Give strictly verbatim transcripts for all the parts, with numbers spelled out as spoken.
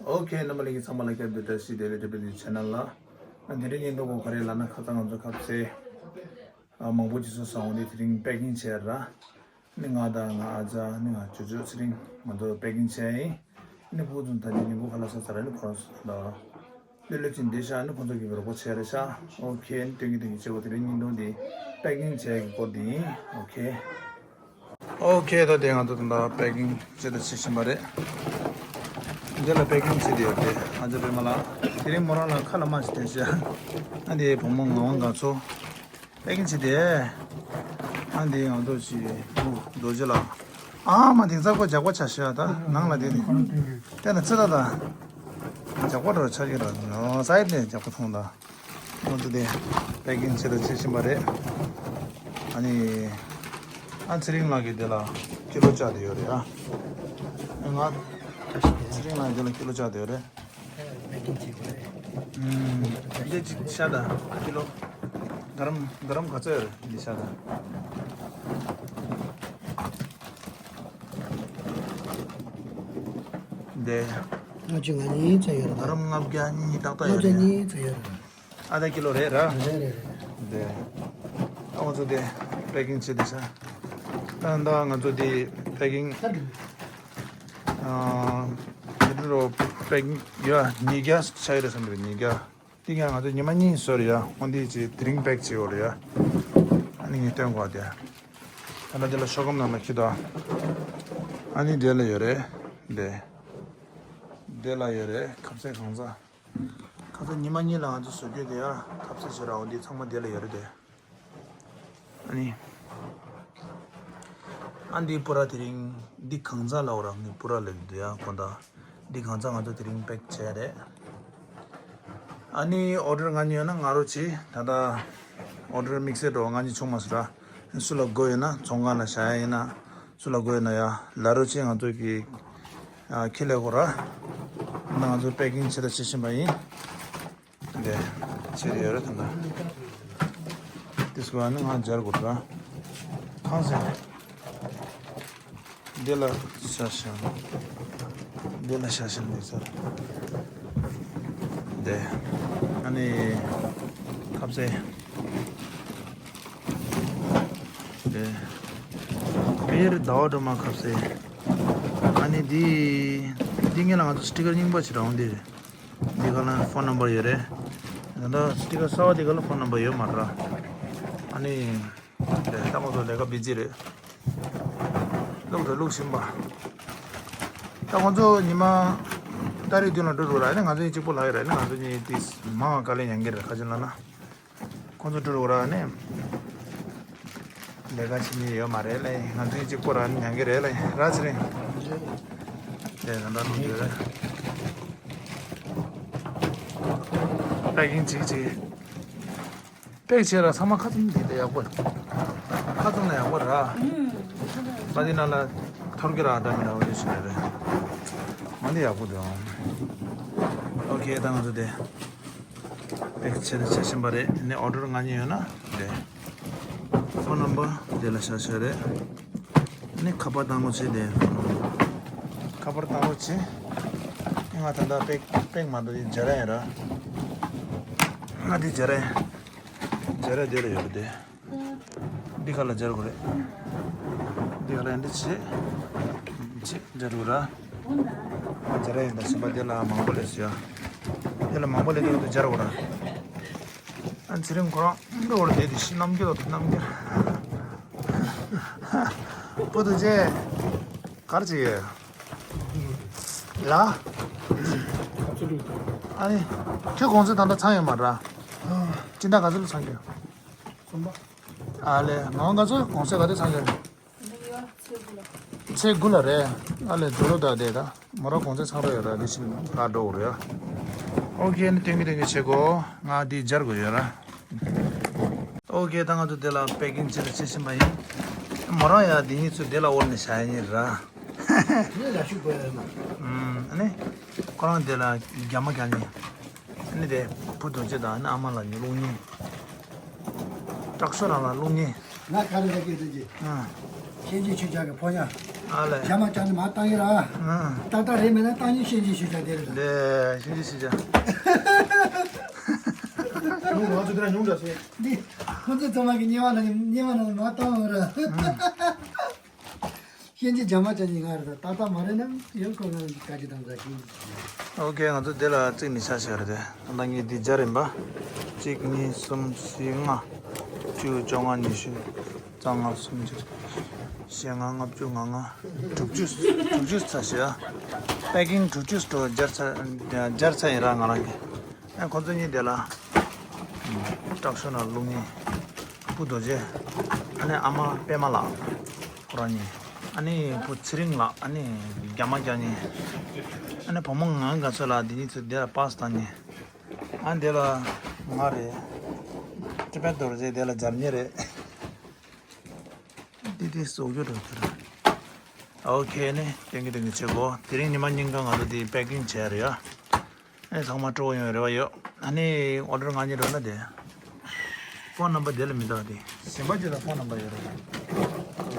ཨོ་ཁེ། རྣམ་པ་ལྷན་རྒྱས་ཚང་མ་ལ་སྐྱབས་བཅོལ་བཀྲ་ཤིས་བདེ་ལེགས། ཏེ་བི་ཆེ་ནལ་ལ། ཨ་དེ་རིང་ཉིན་ཐོ་གོ་ག་རེ་ལབ་ན། ཁ་སང་ང་ཚོ་ཁ་ཟས་ཨ་མང་པོ་ཅིག་བཟོས་སོང་། འོ་དེ་དེ་རིང་པེ་ཀིང་བྱས་ར། ནི་ང་དང་ང་ཨ་ཅག་ནི་ང་ཅོ་ཅོ་ཚེ་རིང་ང་ཚོ་པེ་ཀིང་བྱས་ཡིན། ནི་ཕུག་ཙུང་ད་ནི་ཉིན་གུང་ཁ་ལག་ཟ་ཚར་ར། ནི་ཁོ་རང་ཚོ་ད་ལེ་ལེ་ཅིག་འདི་ཤ་ནི་ཁོ་ཚོ་གི་རོགས་པ་བྱས་རེད་ཤག་ཨོ་ཁེ། ནི་སྟོན་གྱི་སྟོན་གྱི་བྱེད་སྒོ་དེ་རིང་ཉིན་ཐོ་འདི་པེ་ཀིང་བྱས་ཀྱི་སྐོར་འདི་ཡིན། ཨོ་ཁེ། ཨོ་ཁེ། ད་དེ་ང་ཚོ་ད་ལྟ་པེ་ཀིང་བྱེད་དང་བྱེད་བཞིན་པ་རེད། འདི་ལ་པེ་ཀིང་བྱེད་དེ་ཡོད་དེ། ང་ཚོ་པད་མ་ལགས་དེ་རིང་མོ་རང་ལ་ཁ་ལ་མ་ཞིག་སྟོན་ཤག་ཨ་འདི་བུ་མོ་ངག་དབང་དགའ་ཚོ་པེ་ཀིང་བྱེད་དེ། ཨ་འདི་ང་ཚོ་ཞིག་མུ་རྡོ་རྗེ་ལགས། ཨ་མ་དེང་སང་ཁོ་ཇག་པ་ཆགས་ཤག་ད་ནང་ལ་དེ་ནི་དེ་ན་ཚེ་ད་ད་ཇག་པ་འདྲ་ཆགས་ཀྱི་ར། ནོ་སའི་ནས་ཇག་པ་མཐོང་ད། ང་ཚོ་དེ་པེ་ཀིང་བྱེད་དང་བྱེད་བཞིན་པ་རེད། ཨ་ནི་ཨ་ཚེ་རིང་ལགས་ཀྱིས་དེ་ལ་ཀི་ལོ་བཅག་བསྡད་ཡོད་རེད་ཨ། ང་ཚེ་རིང་ལགས་ཀྱིས་དེ་ལ་ཀི་ལོ་བཅག་བསྡད་ཡོད་རེད། ཨུམ། འདི་ཅིག་ཤ་དང་ཀི་ལོ་ག་རམ་ག་རམ་ག་ཚོད་ཡོད་རེད། འདི་ཤ་དང་འདི་ལྔ་བཅུ་ང་གཉིས་ཙམ་ཡོད་རེད། ག་རམ་ལྔ་བརྒྱ་གཉིས་ཏག་ཏག་ཡོད་རེད། ལྔ་བརྒྱ་གཉིས་ཙམ་ཡོད་རེད། ཨ་ད་ཀི་ལོ་རེད་ར། རེད་རེད་རེད། འདི་ཨ་ང་ཚོ་དེ་པེ་ཀིང་བྱེད་དེ་ཤག་ད་ད་ང་ཚོ་དེ་པེ་ཀིང་ཨ་དེ་འདྲ་པེ་ཀིང་ཡ་ཉིས་བརྒྱ་ཆགས་ཡོད་རེད་བསམ་རེད། ཉིས་བརྒྱ། དེ་ག་ང་ཚོ་ཉི་མ་གཉིས་བཟོས་རེད་ཡ། འོ་འདི་ཅིག་དེ་རིང་པེག་བྱེད་འོ་རེད་ཡ། ཨ་ནི་ངས་སྟོན་གོ་དེ། ད་ལྟ་འདི་ལ་ཤོག་སྒམ་ནང་ལ་འཁྱེར་དོ། ཨ་ནི་འདི་ལ་ཡོད་རེད། འདི་འདི་ལ་ཡོད་རེད། ཁ་ཟས་གང་ཚ། ཁ་ཟས་ཉི་མ་གཉིས་ལ་ང་ཚོ་བཟོ་རྒྱུ་དེ་ཡ། ཁ་ཟས་བྱེད་ར་འོ་འདི་ཚང་མ་འདི་ལ་ཡོད་རེད་དེ། ཨ་ནི། ཨ་འདི་པུ་ར་དེ་རིང་འདི་གང་ཚ་ལ་འོ་ར་ངས་པུ་ར་ལབ་འདུག་ཡ་དགོངས་དག་འདི་གང་ཚ་ང་ཚོ་དེ་རིང་པེག་བྱས་རེད། ཨ་ནི་ཨོ་ཌར་ང་གཉིས་ཡོད་ན་ང་རོ་བྱེད། ད་ལྟ་ཨོ་ཌར་དམིགས་བསལ་འགྲོ་བ་ང་གཉིས་བྱུང་མ་སོང་ར། སུ་ལ་དགོས་ཡོད་ན་ཚོང་ཁང་ལ་བཞག་ཡ་ཡིན་ན། སུ་ལ་དགོས་ཡོད་ན་ཡ་ལ་རོ་བྱེད། ང་ཚོ་གི་ཨ་ཁྱི་ལས་གོ་ར། ད་ང་ཚོ་པེ་ཀིང་བྱེད་ད་བྱེད་བཞིན་པ་ཡིན། འདི་ཆེ་རེ་ཡོད་རེད་ད། འདི་སྐོར་ནི་ང་སྦྱར་དགོས་ར། གང་ཟེར། འདི་ལ་ཤ་ཤ། འདི་ལ་ཤ་ཤ་འདི་ཟེར། འདི། ཨ་ནི་ཁ་ཟས། འདི། བེར་ཟླ་བ་སྒྲོལ་མ་ཁ་ཟས། ཨ་ནི་འདི། འདི་ངེད་ལ་ང་ཚོ་སི་ཊི་ཀར་རྙིང་པ་ཞིག་རང་འདི་རེད། འདི་ག་ལ་ཕོན་ནམ་བར་ཡོད་རེད། ད་ལྟ་སི་ཊི་ཀར་གསར་པ་འདི་ག་ལ་ཕོན་ནམ་བར་ཡོད་མ་རེད། ཨ་ནི། རེད་ད་ཁོང་ཚོ་ལས་ཀ་བི་ཛི་རེད། བླུག་རེད་བླུག་བཞིན་པ། ད་ཁོང་ཚོ་ཉི་མ་ཏ་རིག་བདུན་ལ་འགྲོ་འགྲོ་ར་ནི་ང་ཚོ་གཅིག་པོ་ལ་ཡོད་རེད་ནི་ང་ཚོ་གཉིས་ཏིས་མང་བ་དཀའ་ལས་མྱངས་ཀྱི་རེད་ཁ་ཆེ་ལ་ན། ཁོང་ཚོ་འགྲོ་ར་ནི། ལས་ཀ་བྱེད་མཁན་ཡོད་མ་རེད་ལེ། ང་ཚོའི་གཅིག་པོ་ར་ནི་ཉན་གི་རེད་ལེ། ར་ཚེ་རིང་། དེ་ང་འདྲ་གནང་རྒྱུ་རེད། པེ་ཀིང་བྱེད་ཀྱི་བྱེད་ཀྱི། པེག་བྱས་ར་ཚང་མ་ཁ་བཙུམ་དེ་ལས་ཡག་པོ་རེད། ཁ་བཙུམ་ལ་ཡག་པོ་ར། མ་དེ་ནང་ལ་ཐོར་གི་ར་འདྲ་མི་འདྲ་བ་རེ་ཞིག་རེད། མ་དེ་ཡག་པོ་འདུག་ཨོ་ཁེ་ད་ང་ཚོ་དེ། པེག་བྱས་ཏེ་བྱེད་བཞིན་པ་རེད། དེ་ནས་ཨོ་ཌར་ང་གཉིས་ཡོད་ན་རེད། ཕོན་ནམ་བར་དེ་ལ་བཞག་བཞག་རེད། ནི་ཁ་པར་བཏང་རོགས་བྱེད་དེ། ཁ་པར་བཏང་རོགས་བྱེད། ང་ད་ལྟ་པེག་པེག་མ་འདུག་དེ་སྦྱར་ཡ་ར། ང་དེ་སྦྱར་ཡ། སྦྱར་ཡ་དེ་ལ་ཡོད་རེད་དེ། འདི་ག་ལ་སྦྱར་དགོས་རེད། འདི་ག་ལ་འདི་བྱེད། བྱེད་སྦྱར་དགོས་ར། སྦྱར་ཡ་ཡིན་ད་ཞིམ་པ་དེ་ལ་མང་པོ་ལས་ཟེར་ཡ། དེ་ལ་མང་པོ་ལས་དེ་ག་དུ་སྦྱར་དགོས་ར། ཨ་ཚེ་རིང་ཁོ་རང་འགྲོ་བར་བསྡད་དེ་ཤི་རྣམ་རྒྱལ་རྣམ་རྒྱལ། བུ་དུ་ཅེ། གར་ཅི་ཡོད། ལ། ཨ་ནི། ཁྱོད་གོང་ཚད་ད་ལྟ་ཚང་ཡོད་མ་ར། སྤྱི་ཟླ་ག་ཚོད་ལ་ཚང་གི། གསུམ་པ། ཨ་ལེ་ང་ག་ཚོད་གོང་ཚད་ག་དུས་ཚང་གི། ཚེས་དགུ་ལ་རེད། ཨ་ལེ་འགྲོ་རོགས་ད་དེ་ད། མོ་རང་གོང་ཚད་ཚང་རོགས་ཡོད་ར་དེ་ཕྱིན་ཕར་འགྲོ་དགོས་རེད་ཡ། ཨོ་ཁེ་ནི་སྟོན་གི་སྟོན་གི་བྱེད་དགོས། ང་འདི་སྦྱར་དགོས་ཡོད་ར། ཨོ་ཁེ་ད་ང་ཚོ་དེ་ལ་པེ་ཀིང་བྱེད་ལ་བྱེད་བཞིན་པ་ཡིན། མོ་རང་ཡ་འདི་གཉིས་ཚོ་དེ་ལ་དབོར་ནས་བཞག་ཡ་ཡིན་ར། ངས་ལ་ཤུགས་དགོས་ཡ་མ། ཨུམ་ཨ་ནི། ཁོ་རང་དེ་ལ་རྒྱ་མ་རྒྱག་ནི། ཨ་ནི་དེ་བུ་རྡོ་རྗེ་དང་ཨ་ནི་ཨ་མ་ལ་ཉོ་རླུང་ཉིན། སྐྲག་ཤོར་རང་ལ་རླུང་ཉིན། ང་ག་རེ་ལབ་ཀྱི་འདུག་ཅེས། ཨ། ཁྱེད་ཀྱིས་ཆུ་བྱ་གི་ཕོ་ཉ། ཨ་ལས། རྒྱ་མ་ཅག་ནི་མ་བཏང་ཡོད་ར། ཨ། ཏག་ཏག་རེད་མེད་ན་བཏང་ཉིན་ཤེས་ཀྱི་ཞུ་བྱ་དེ་རེད། ལས་ཤེས་ཀྱི་ཞུ་བྱ། ཉུང་ང་ཚོ་དེ་ལ་ཉུང་འདྲ་ཟེར། འདི་ཁོ་ཚོ་ཚང་མ་གི་སྙེ་བ་ན་སྙེ་བ་ན་མ་བཏང་བ་ར། ཤེས་ཀྱི་རྒྱ་མ་ཅག་ནི་ང་རེད། ཏག་ཏག་མ་རེད་ན་ཡང་ཁོ་ང་གི་བཀའ་ཅི་དང་འདྲ་ཤེས་ཀྱི། ཨོ་ཁེ། ང་ཚོ་དེ་ལ་རྩིས་ནི་ཆ་ཤས་རེད་དེ། ད་ལྟ་ངས་འདི་སྦྱར་ཡིན་པ། གཅིག་གཉིས་གསུམ་བཞི་ལྔ། བཅུ། བཅོ་ལྔ། ཉི་ཤུ། རྩ་ལྔ། སུམ་ཅུ། བཞི་ལྔ། ལྔ་བཅུ། ང་ལྔ། དྲུག་ཅུ། དྲུག་ཅུ་ཚར་ཤག་པེ་ཀིང་དྲུག་ཅུ་སྤྲོ་སྦྱར་ཚར། སྦྱར་ཚར་ཡིན་ར་ང་རང་གི། ཨ་ཁོ་ཚོ་གཉིས་དེ་ལ། སྐྲག་ཤོར་ན་བླུག་ངེས། བུ་རྡོ་རྗེ། ཨ་ནི་ཨ་མ་པད་མ་ལགས། ཁོ་རང་གཉིས། ཨ་ནི་བུ་ཚེ་རིང་ལགས། ཨ་ནི་རྒྱ་མ་རྒྱ་གཉིས། ཨ་ནི་བུ་མོ་ང་ང་ཚོ་ལ་འདི་གཉིས་ཚོ་དེ་ལ་པཱས་བཏང་ངེས། ཨ་འདི་ལ་ང་རེད། ཀྲི་པན་རྡོ་རྗེ་དེ་ལ་སྦྱར་ཉེས་རེད། འདི་དེ་བཟོ་རྒྱུ་རེད་དེ་རེད། ཨོ་ཁེ། ནི་ཏེང་གི་ཏེང་གི་བྱེད་དགོས། དེ་རིང་ཉི་མ་ཉིན་གང་ང་ཚོ་དེ་པེ་ཀིང་བྱས་རེད་ཡ། ཨེ་ཚང་མ་སྤྲོ་བོ་ཡོང་བའི་རེ་བ་ཡོད། ཨ་ནི་ཨོ་ཌར་ང་གཉིས་འགྲོ་ན་དེ། ཕོན་ནམ་བར་དེ་ལ་མི་འདུག་དེ། གཞན་པ་ཅིག་ལ་ཕོན་ནམ་བར་ཡོད་རེད།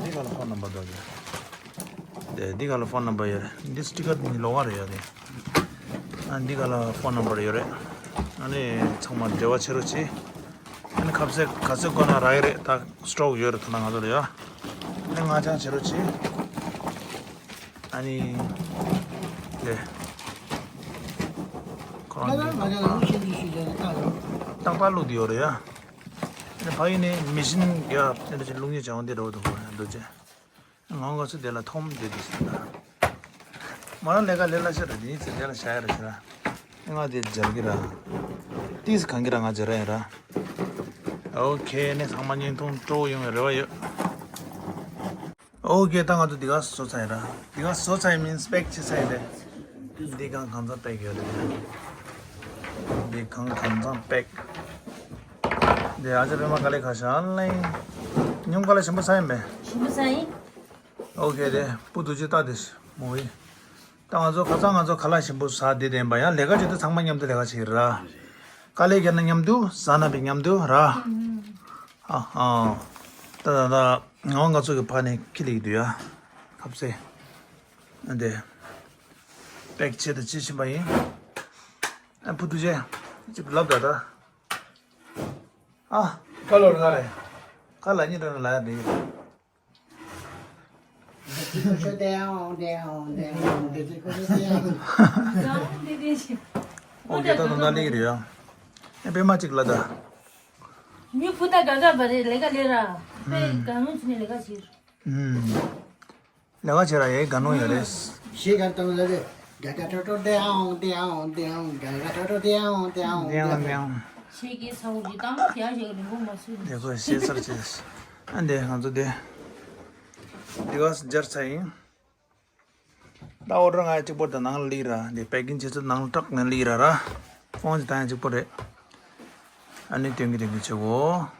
འདི་ག་ལ་ཕོན་ནམ་བར་འདུག་དེ། དེ་འདི་ག་ལ་ཕོན་ནམ་བར་ཡོད་རེད། འདི་སི་ཊི་ཀར་འདི་ལོགས་ཀ་རེད་ཡ་དེ། ཨ་འདི་ག་ལ་ཕོན་ནམ་བར་ཡོད་རེད། ཨ་ནི་ཚང་མ་འབྲེལ་བ་བྱེད་རོགས་གྱིས། ཨ་ནི་ཁ་ཟས་ག་ཚོད་དགོས་ན་རག་གི་རེད། ད་སི་ཊོག་ཡོད་རེད། ད་ལྟ་ང་ཚོ་ལ་ཡ། ཨ་ནི་ང་ཅང་བྱེད་རོགས་གྱིས། ཨ་ནི། ལེ། ཁོ་རང་གི་ང་ཅང་ལ་ཤེས་ཀྱི་ཤེས་ཀྱི་ད་ཡོད། རྟག་པར་བླུགས་དེ་ཡོད་རེད་ཡ། ཨ་ནི་ཕ་ཡུལ་ནས་མི་ཤིན་ཡ་དེ་འདྲ་ཞིག་བླུགས་ཉེས་བྱ་བ་འདི་འདྲ་བོ་འདུག་གོ་ཡ་འདུག་ཅེ། ང་ང་ཚོ་དེ་ལ་ཐོམ་དེ་དུ་ཟེར་ན། མ་རང་ལས་ཀ་ལས་ལ་ཤ་ར་དེ་ཡིན་ཚེ་དེ་ལ་བྱ་ཡ་ར་ཤ་ར། ང་དེ་སྦྱར་གི་ར། ཏིས་གང་གི་ར་ང་སྦྱར་ཡ་ར། ཨོ་ཁེ། ནི་ཚང་མ་བརྙན་ཐུང་སྤྲོ་བོ་ཡོང་བའི་རེ་བ་ཡོད། ཨོ་ཁེ། ད་ང་ཚོ་འདི་ག་བཟོ་ཚར་ཡ་ར། འདི་ག་བཟོ་ཚར་ཡ་མིན་སི་པེག་བྱེད་ཚར་ཡ་རེད། འདི་གང་གང་ཚང་པེག་ཡོད་རེད། འདི་གང་གང་ཚང་པེག་འདི་ཨ་ཅག་པད་མ་དཀའ་ལས་ཁག་ཤག་ཨ་ལེ། ཉུང་དཀའ་ལས་ཞིམ་པོ་ཟ་ཡིན་པས། ཞིམ་པོ་ཟ་ཡིན། ཨོ་ཁེ། དེ་བུ་དུ་ཅི་ལྟ་དེ་མོ་ཡི། ད་ང་ཚོ་ཁ་སང་ང་ཚོ་ཁ་ལག་ཞིམ་པོ་ཟ་བསྡད་དེ་ཡིན་པ་ཡང་ལས་ཀ་བྱེད་དུས་ཚང་མ་མཉམ་དུ་ལས་ཀ་བྱེད་ཀྱི་ར། དཀའ་ལས་བརྒྱབ་ན་མཉམ་དུ་ཟ་ན་བས་མཉམ་དུ་ར། ཨ་ཨ། ད་ད་ད་ང་ང་ཚོ་གི་ཕ་ནས་ཁྱི་ལིག་དུ་ཡ། ཁབ་སེ། ཨ་དེ། པེག་བྱེད་དུ་ཅི་ཕྱིན་པ་ཡིན། ཨ་བུ་དུ་ཅི། ཅི་ལབ་ད་ད། ཨ། ཁ་ལོར་ང་རེད། ཁ་ལ་གཉིས་འདྲ་ན་ལ་ཡ་འདི་ཡིན། ཨོ་ཁེ། ད་དུང་ད་ལེགས་རེད་ཡ། ཨེ་པད་མ་གཅིག་ལ་ད། མི་བུ་ད་དགའ་དགའ་བ་རེད། ལས་ཀ་ལས་ར། པེ་གང་རུང་ཚུན་ནས་ལས་ཀ་བྱེད། ཨུམ། ལས་ཀ་བྱེད་ར་ཡའི་དགའ་སྣང་ཡོད་རེད། ཞེས་གར་བཏང་ལ་རེད། དགའ་དགའ་ཏོ་ཏོ་ཏེའང་ཏེའང་ཏེའང་དགའ་དགའ་ཏོ་ཏོ་ཏེའང་ཏེའང་ཏེའང་། ཞེས་ཀྱི་ཚ་བོ་གི་བཏང་ཡ་ཞེས་ཀྱི་རིན་གོང་མ་སུ། དེ་ཁོས་ཤེས་ཚར་ཆེ། ཨ་འདི་ང་ཚོ་དེ། འདི་ག་སྦྱར་ཚར་ཡིན། ད་ཨོ་ཌར་ང་གཅིག་པོ་དང་ནང་ལ་ལིག་ར། འདི་པེ་ཀིང་བྱེད་ཚུལ་ནང་ལ་སྐྲག་ནས་ལིག་ར་ར། ཕོན་གྱི་ཐང་གཅིག་པོ་རེད། ཨ་ནི་སྟོན་གི་སྟོན་གི་བྱེད་གོ།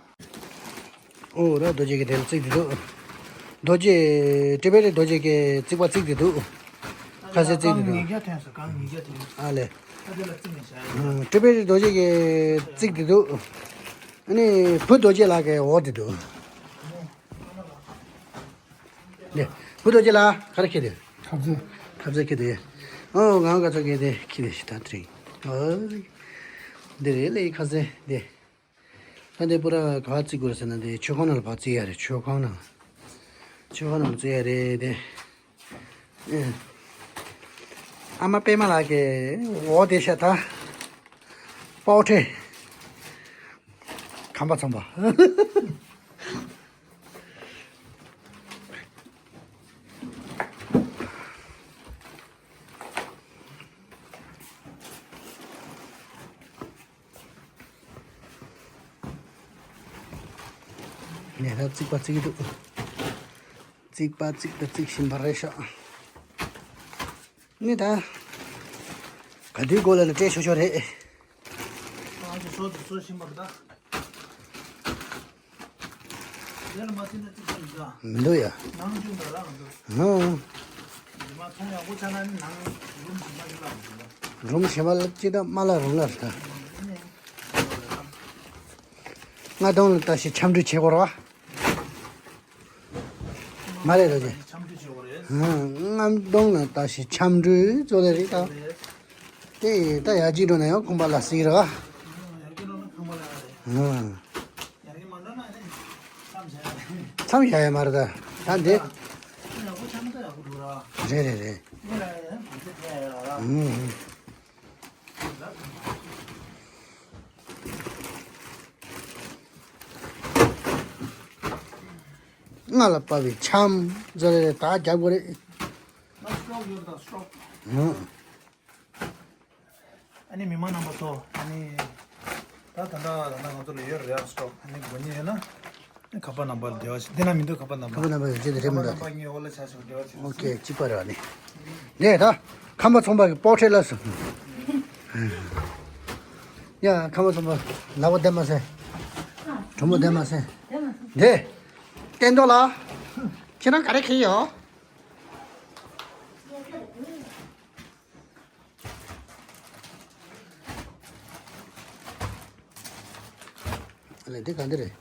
ཨོ་ར་རྡོ་རྗེ་གི་དེ་ལ་བརྩིགས་ཏེ་འདུག་རྡོ་རྗེ། ཀྲི་པེ་རི་རྡོ་རྗེ་གི་རྩིག་པ་བརྩིགས་ཏེ་འདུག་ཁ་ཟས་བརྩིགས་ཏེ་འདུག་ཉིས་བརྒྱ་ཐོན་སོང་། གང་ཉིས་བརྒྱ་ཐོན། ཨ་ལེ། ཨ་དེ་ལ་བརྩིགས་ནས་བཞག་ཡ། ཀྲི་པེ་རི་རྡོ་རྗེ་གི་བརྩིགས་ཏེ་འདུག་ཨ་ནི་བུ་རྡོ་རྗེ་ལགས་ཀྱི་འོག་ཏུ་འདུག་ནས། བུ་རྡོ་རྗེ་ལགས་ག་རེ་ཁྱེར་ཏེ། ཁབ་ཟས། ཁབ་ཟས་ཁྱེར་ཏེ། ཨོ་ང་ག་ཚོད་ཁྱེར་ཏེ་ཁྱེར་ཏེ་ཞིག་ད་དྲིང་། ཨོ། འདི་རེད་ལེ་ཁ་ཟས་འདི། ད་འདི་པུ་ར་ག་བརྩིགས་དགོས་རེད་ཟེར་ན་འདི་མཆོད་ཁང་ནང་ལ་ཕར་བརྩིགས་ཡ་རེད། མཆོད་ཁང་ནང་། མཆོད་ཁང་ནང་བརྩིགས་ཡ་རེད་དེ། ཨེ། ཨ་མ་པད་མ་ལགས་ཀྱི་འོག་དེ་ཤ་ད། པའོ་ཁྲེ། ཁམས་པ་ཚང་པ། ནས་ད་རྩིག་པ་བརྩིགས་འདུག་རྩིག་པ་བརྩིགས་དང་བརྩིག་བཞིན་པ་རེད་ཤག་ནི་ད། ག་དུས་སྒོ་ལ་ལ་སྤྲད་ཆོག་ཆོག་རེད། ང་ཚོ་སོ་སོ་སོ་ཤིང་པར་ད། དེར་མ་ཚིག་ན་ཚིག་ཚོད་འདུག་ད། མི་འདུག་ཡ། ནང་ཆུང་ད་རང་འདུག་ཧུང་། འདི་མ་མཐོང་ཡག་པོ་ཆགས་ན་ནི་ནང་རུམ་ཞིག་མ་ཞིག་ལ་འདུག་རུམ་ཞིག་མ་ལ་ཅི་ད་མ་ལ་རུང་ལ་རེད་ད། ང་དང་ལ་ད་ཞིག་འཆམ་འདྲི་བྱེད་དགོས་ར། མ་རེད་རོ་ཅེ། འཆམ་འདྲི་བྱེད་དགོས་རེད། ཨང་། རྔམ་སྟོང་ན་ད་ཞིག་འཆམ་འགྲུལ་ཙོ་ལེ་རེད་ད། དེ་ད་ཡར་གཅིག་འགྲོ་ན་ཡང་ཁང་པ་ལ་སྲིད་ར། ཨང་། མཚམས་བཞག་ཡ་མ་རེད་ད། ད་འདི། རེད་རེད་རེད། ཨང་། སྔ་ལ་བབས་པའི་འཆམ་ཙོ་ལེ་རེད་ད། རྒྱབ་དགོས་རེད། ཨང་། ཨ་ནི་མི་མང་རྣམ་པ་ཚོ། ཨ་ནི་ད་ད་ལྟ་ད་ལྟ་ང་ཚོ་ལ་ཡོད་རེད་ཡ་སི་ཊོག་ཨ་ནི་དགོས་མཁན་ཡོད་ན། ཁ་པར་ནམ་བར་འབྲེལ་བ་ཞིག་འདི་ན་མི་འདུག་ཁ་པར་ནམ་བར། ཁ་པར་ནམ་བར་ཡོད་ཀྱི་རེད་མི་འདུག་ཁ་པར་ནམ་བར་ངའི་འོག་ལ་ཆ་ཞིག་འབྲེལ་བ་ཞིག་ཨོ་ཁེ་གཅིག་པ་རེད་བ་ནི། ངས་ད་ཁམས་པ་ཚོང་པ་གི་པོར་ཊེ་ལ་སོང་། ཡ་ཁམས་པ་ཚོང་པ་ལག་པ་བསྟན་མ་ཟེར། གྲོ་མོ་བསྟན་མ་ཟེར། འདི། བསྟན་རྡོ་ལ། ཁྱེད་རང་ག་རེ་ཁེལ་ཡོད། ཨ་ལས་འདི་ག་འདི་རེད།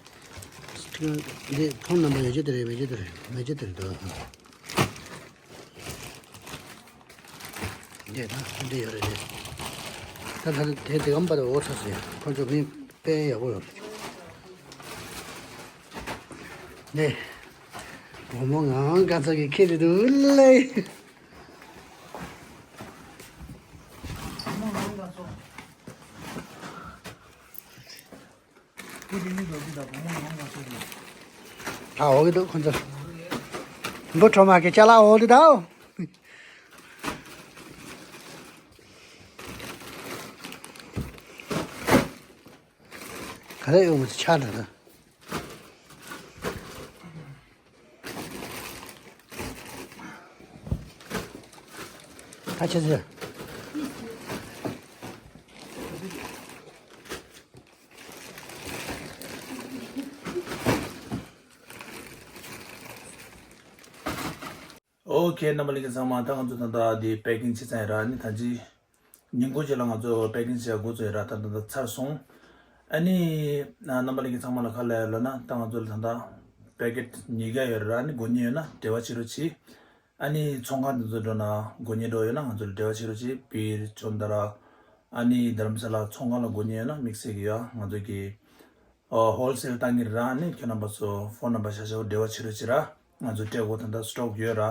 འདི་ཕོན་ནམ་བར་ཡོད་ཀྱི་དེ་རེད་མེད་ཀྱི་དེ་རེད་མེད་ཀྱི་དེ་རེད་འདུག་འདི་ད་འདི་ཡོད་རེད་འདི། ད་ད་དེ་དེ་གམ་པ་དེ་འོ་ཚ་ཟེར་ཁོ་ཚོ་མི་དཔེ་ཡག་པོ་ཡོད་རེད། འདི་བུ་མོ་ངང་ག་ཚ་གི་ཁྱེད་དེ་འདུག་ལེ། ཨ་འོ་གི་འདུག་ཁོ་ཚོ། འབུ་ཁྲོ་མ་གི་ཅ་ལག་འོ་དེ་དང་། ག་རེ་ཡོང་གི་ཆ་འདྲ་ད། ད་ཆ་ཟེར། ཨོ་ཁེ། རྣམ་པ་ལྷན་རྒྱས་ཚང་མ་ད་ང་ཚོ་ད་ལྟ་འདི་པེ་ཀིང་བྱས་ཚར་ཡིན་ར། ཨ་ནི་ད་ཅི་ཉིན་གུང་རྗེས་ལ་ང་ཚོ་པེ་ཀིང་བྱས་འགོ་བཙུགས་ཡིན་ར། ད་ད་ད་ཚར་སོང་། ཨ་ནི་རྣམ་པ་ལྷན་རྒྱས་ཚང་མ་ལ་ག་རེ་ལབ་ཡ་ལབ་ན། ད་ང་ཚོ་ལ་ད་ལྟ་པེ་ཀེཊ་ཉིས་བརྒྱ་ཡོད་ར། ཨ་ནི་དགོས་མཁན་ཡོད་ན་འབྲེལ་བ་བྱེད་རོགས་གྱིས། ཨ་ནི་ཚོང་ཁང་དེ་ཚོ་འགྲོ་ན་དགོས་མཁན་འདྲ་ཡོད་ན་ང་ཚོ་ལ་འབྲེལ་བ་བྱེད་རོགས་གྱིས། སྦིར་ཅོན་ཏ་ར། ཨ་ནི་དྷ་རམ་ས་ལ་ཚོང་ཁང་ལ་དགོས་མཁན་ཡོད་ན་དམིགས་བསལ་གྱི་ཡ་ང་ཚོ་གི་ཨོ་ཧོལ་སེལ་བཏང་གི་རེད་ར། ཨ་ནི་ཁྱོད་རྣམ་པ་ཚོ་ཕོན་ནམ་བར་བཞག་བཞག་འབྲེལ་བ་བྱེད་རོགས་གྱིས་ར། ང་ཚོ་སྤྲད་དགོས་ད་ལྟ་སི་ཊོག་ཡོད་ར།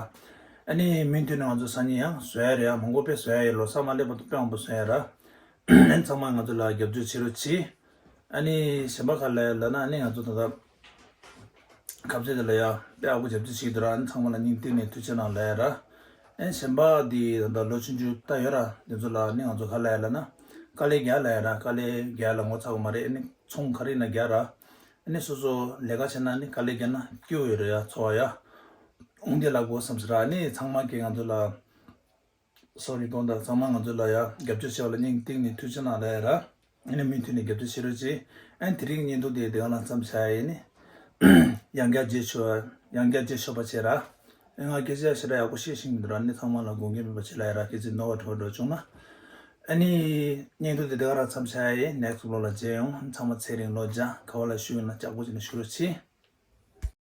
ཨ་ནི་མུ་མཐུད་ནས་ང་ཚོ་སང་ཉིན་ཡང་བཟོ་ཡ་རེད་ཡ། མང་པོ་དཔེ་བཟོ་ཡ་ཡོད། ལོ་གསར་མ་སླེབས་བར་དུ་དཔེ་མང་པོ་བཟོ་ཡ་ར། ཨ་ནི་ཚང་མ་ང་ཚོ་ལ་རྒྱབ་སྐྱོར་བྱེད་རོགས་གྱིས། ཨ་ནི་གཞན་པ་ག་རེ་ལབ་ཡ་ལབ་ན། ཨ་ནི་ང་ཚོ་ད་ལྟ་ཁ་ཟས་དེ་ལ་ཡ་དཔེ་ཡག་པོ་རྒྱབ་སྐྱོར་བྱེད་ཀྱི་འདུག་ར། ཨ་ནི་ཚང་མ་ལ་སྙིང་གཏིང་ནས་ཐུགས་རྗེ་གནང་ལབ་ཡ་ར། ཨ་ནི་གཞན་པ་འདི་ད་ལྟ་ལོ་ཆུང་ཆུང་ད་ཡོད་ར། འདི་ཚོ་ལ་ཨ་ནི་ང་ཚོ་ག་རེ་ལབ་ཡ་ལབ་ན། དཀའ་ལས་རྒྱག་ལབ་ཡ་ར། དཀའ་ལས་རྒྱག་ལ་ངོ་ཚ་གི་མ་རེད། ཨ་ནི་ཚོང་ག་རེ་ཡིན་ན་རྒྱག་ར། ཨ་ནི་སོ་སོ་ལས་ཀ་བྱས་ན་ཨ་ནི་དཀའ་ལས་རྒྱག་ན་སྐྱིད་པོ་ཡོད་རེད་ཡ། འཚོ་བ་ཡ་འོང་དེ་ལ་དགོས་བསམ་ཟེར་ར། ཨ་ནི་ཚང་མ་གིས་ང་ཚོ་ལ་སོ་རི་གཏོང་དང་། ཚང་མ་ང་ཚོ་ལ་ཡ་རྒྱབ་སྐྱོར་བྱས་པ་ལ་སྙིང་གཏིང་ནས་ཐུགས་རྗེ་གནང་ལབ་ཡ་ར། ཨ་ནི་མུ་མཐུད་ནས་རྒྱབ་སྐྱོར་བྱེད་རོགས་གྱིས། ཨ་ནི་དེ་རིང་བརྙན་ཐུང་དེ་དེ་ག་ལ་མཚམས་བཞག་ཡ་ཡིན། ཡང་བསྐྱར་རྗེས་ཆོག་ཡང་བསྐྱར་རྗེས་ཆོག་པ་བྱེད་ར། ཨ་ང་སྐད་ཆ་ཞེ་དྲག་ཡག་པོ་བཤད་ཤེས་ཀྱི་མི་འདུག་ར། ཨ་ནི་ཚང་མ་ལ་དགོངས་འགལ་མེད་པ་བྱེད་ལབ་ཡ་ར། གལ་སྲིད་ནོར་བ་འགྲོ་འགྲོ་བྱུང་ན། ཨ་ནི་བརྙན་ཐུང་དེ་དེ་ག་ར་མཚམས་བཞག་ཡ་ཡིན། ནེག་སི་ཊི་བི་ལོག་ལ་མཇལ་ཡོང་། ཚང་མ་ཚེ་རིང་ལོ་བརྒྱ། ག་བ་ལ་བཞུགས་ཡོད་ན་ལྕགས་པོ་བྱས་ནས་བཞུགས་རོགས་གྱིས།